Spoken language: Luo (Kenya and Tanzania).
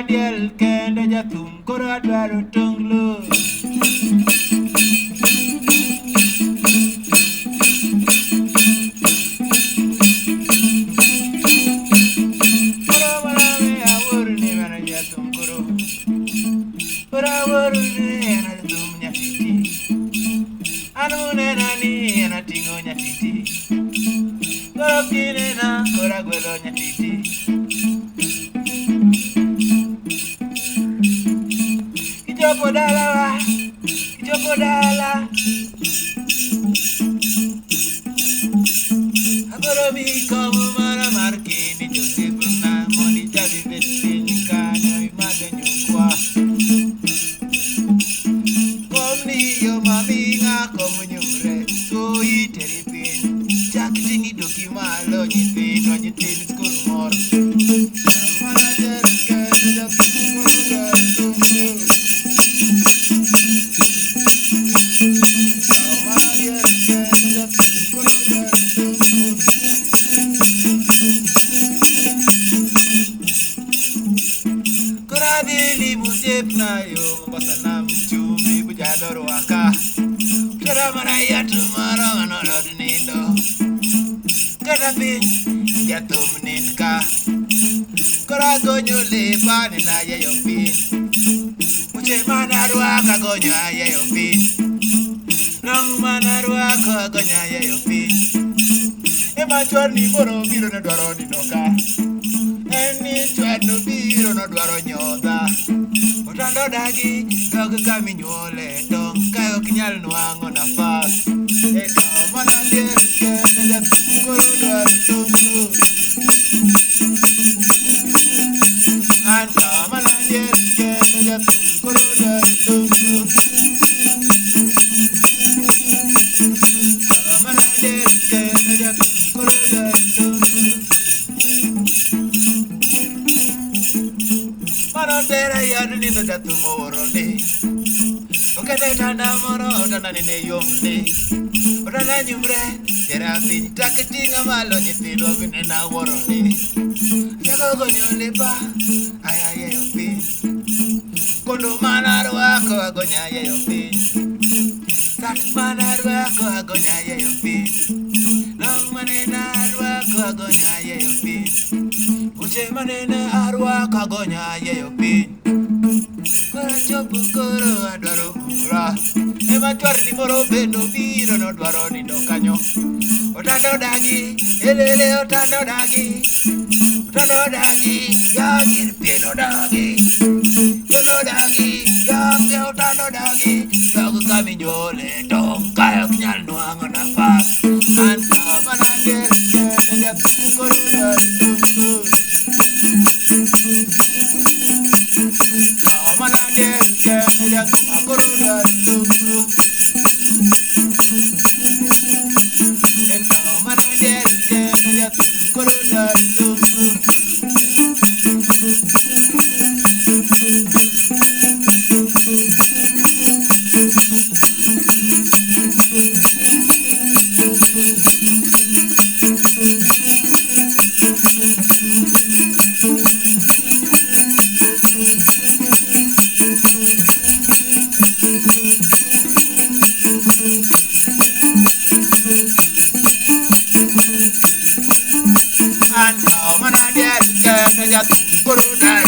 Diel kende jathum koro adwaro tonglo. Koro mana we awuoro ni mano jathum koro. Koro awuoro ni en jathum nyatiti. An unena ni en ating'o nyatiti. Koro kinena koro agwelo nyatiti. Kichopo dalawa, kichopo dala. Abiro miyi kom moro mar keni josiepna mondo ichak ibed piny kanyo imadhe nyukwa. Komni yom aming'a kom nyure, soyi teri piny. Chak ting'i doki malo nyithindwa nyithind skul mor. Mana diel kende jathum koro dwaro tonglo. Mana diel kende jathum koro dwaro tonglo. Koro adhi limo osiepna yo Mombasa nam chumbi bujadho rwaka. Otera mana yath moro manolod nindo. Kata piny jathum nind ka. Koro agonyo lepa nindo ayieyo piny. Wuoche manarwako agonyo ayieyo piny. Long manarwako agonyo ayieyo piny. Ema chwarni moro biro ne dwaro nindo ka. En ni chwarno biro nodwaro nyodha. Otanda odagi dog kaminyuole tong' kae ok nyal nwang'o nafas. E kawo mana diel kende jathum koro dwaro tonglo. An kawo mana diel kende jathum koro dwaro tonglo. Kawo mana diel kende jathum koro dwaro tonglo. Mano tera e od nindo jathum owuoro ndi. Oketa e otanda moro otanda ni ne yom ndi. Otanda nyumre tera piny tak ting'a malo nyithindwa binena awuoro ndi. Achako gonyo lepa ayayieyo piny. Kondo manarwako agonyo ayieyo piny. Sat manarwako agonyo ayieyo piny. Long manene arwako agonyo ayieyo piny. Wuoche manene arwako agonyo ayieyo piny. Koro achopo koro adwaro umra. Ema chwarni moro bende obiro nodwaro nindo kanyo. Otanda odagi, elele otanda odagi. Otanda odagi, ya gir pien odagi. Pien odagi, ya pien otanda odagi. Dog kaminyuole tong' kae ok nyal nwang'o nafas. An kawo mana diel kende jathum koro dwaro tonglo. Kawo mana diel kende jathum koro dwaro tonglo. En kawo mana diel kende jathum koro dwaro tonglo. An kawo mana diel kende jathum koro dwaro